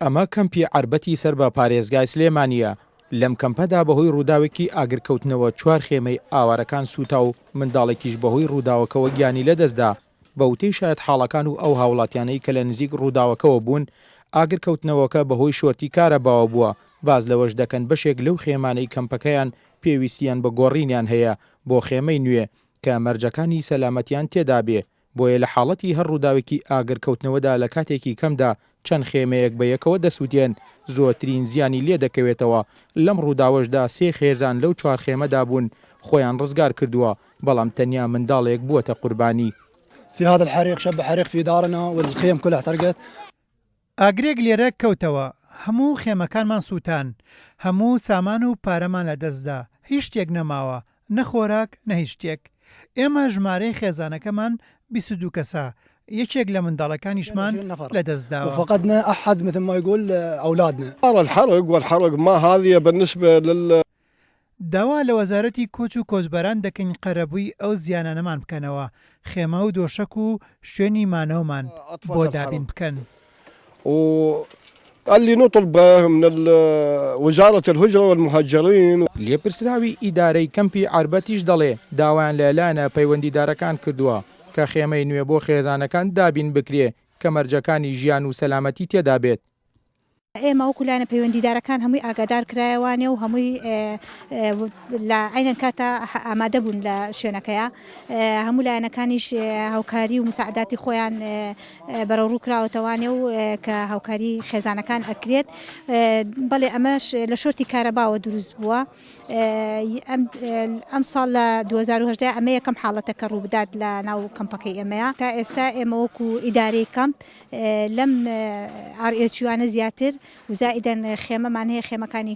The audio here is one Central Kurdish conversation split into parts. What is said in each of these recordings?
ئەمە کەمپی عەربەتی سەر بە پارێزگای سلێمانییە، لەم کەمپەدا بەهۆی ڕووداوێکی ئاگرکەوتنەوە چوار خێمەی ئاوارەکان سووتا و منداڵێکیش بەهۆی ڕووداوەکەوە گیانی لەدەستدا، بە وتەی شایەتحاڵەکان و ئەو هاوڵاتیانەی کە لە نزیک ڕووداوەکەوە بوون، ئاگرکەوتنەوەکە بەهۆی شۆرتی کارەباوە بووە، باس لەوەش دەکەن بەشێک لەو خێمانەی کەمپەکەیان پێویستیان بە گۆڕینیان هەیە بۆ خێمەی نوێ کە مەرجەکانی سەلامەتیان تێدابێ، بۆیە لە حاڵەتی هەر ڕووداوێکی ئاگرکەوتنەوەدا لە کاتێکی کەمدا چەند خێمەیەک بە یەکەوە دەسووتێن، زۆرترین زیانی لێدەکەوێتەوە، لەم ڕووداوەشدا سێ خێزان لەو چوار خێمەدا بوون خۆیان ڕزگار کردووە، بەڵام تەنیا منداڵێک بووەتە قوربانی. في هذا الحريق شب حريق في دارنا والخيم كلها احترقت. ئاگرێک لێرە کەوتەوە، هەموو خێمەکانمان سووتان، هەموو سامان و پارەمان لەدەستدا، هیچ شتێک نەماوە، نە خۆراک نە هیچ شتێک. ئێمە ژمارەی خێزانەکەمان 22 کەسە، یەکێک لە منداڵەکانیشمان لەدەستداوە. وفقدنا احد مثل ما يقول اولادنا. الحرق والحرق ما هذه بالنسبة لل. داوا لە وەزارەتی کۆچ و کۆچبەران دەکەین قەرەبووی ئەو زیانانەمان بکەنەوە، خێمە و دۆشەک و شوێنی مانەوەمان بۆ دابین بکەن. لێپرسراوی ئیدارەی کەمپی عەربەتیش دەڵێ، داوایان لە لایەنە پەیوەندیدارەکان کردووە کە خێمەی نوێ بۆ خێزانەکان دابین بکرێ کە مەرجەکانی ژیان و سەلامەتی تێدا بێت. ئێمە وەکو لایەنە پەیوەندیدارەکان هەمووی ئاگادار کرایەوانێ و هەمووی لە عەینەن کاتا ئامادە بوون لە شوێنەکەیا هەموو لایەنەکانیش هاوکاری و مساعداتی خۆیان بەرەوڕوو کراوەتەوانێ و کە هاوکاری خێزانەکان ئەکرێت بەڵێ ئەمەش لە شۆرتی کارەباوە دروست بووە ئەم ساڵ لە 2010 ئەمە یەکەم حاڵەتە کە ڕووبدات لە ناو کەمپەکەی ئێمەیە تا ئێستا ئێمە وەکو ئیدارەی کەمپ لەم ئار ئێچ یوانە زیاتر و زائیدەن خێمەمان هەیە خێمەکانی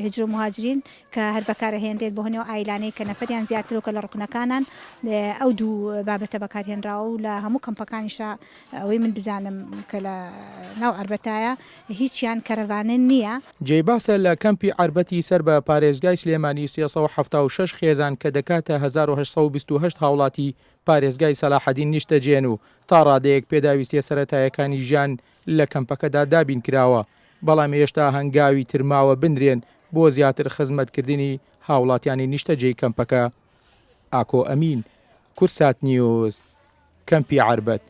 هجرە و مهاجرین کە هەر بەکارئەهێنرێت بۆ هەنێو عایلانەی کە نەفەریان زیاترە و کە لە ڕوکنەکانان ئەو دوو بابەتە بەکارهێنراوە و لە هەموو کەمپەکانیشا ئەوەی من بزانم کە لە ناو عەربەتایە هیچیان کەرەڤانە نییە. جێی باسە لە کەمپی عەربەتی سەر بە پارێزگای سلێمانی 376 خێزان کە دەکاتە 1828 هاوڵاتی پارێزگای سەلاحەدین نیشتەجێن و تا ڕادەیەک پێداویستیە سەرەتایەکانی ژیان لە کەمپەکەدا دابین کراوە، بەڵام هێشتا هەنگاوی تر ماوە بنرێن بۆ زیاتر خزمەتکردنی هاوڵاتیانی نیشتەجێی کەمپەکە. ئاکۆ ئەمین، کوردسات نیوز، کەمپی عەربەت.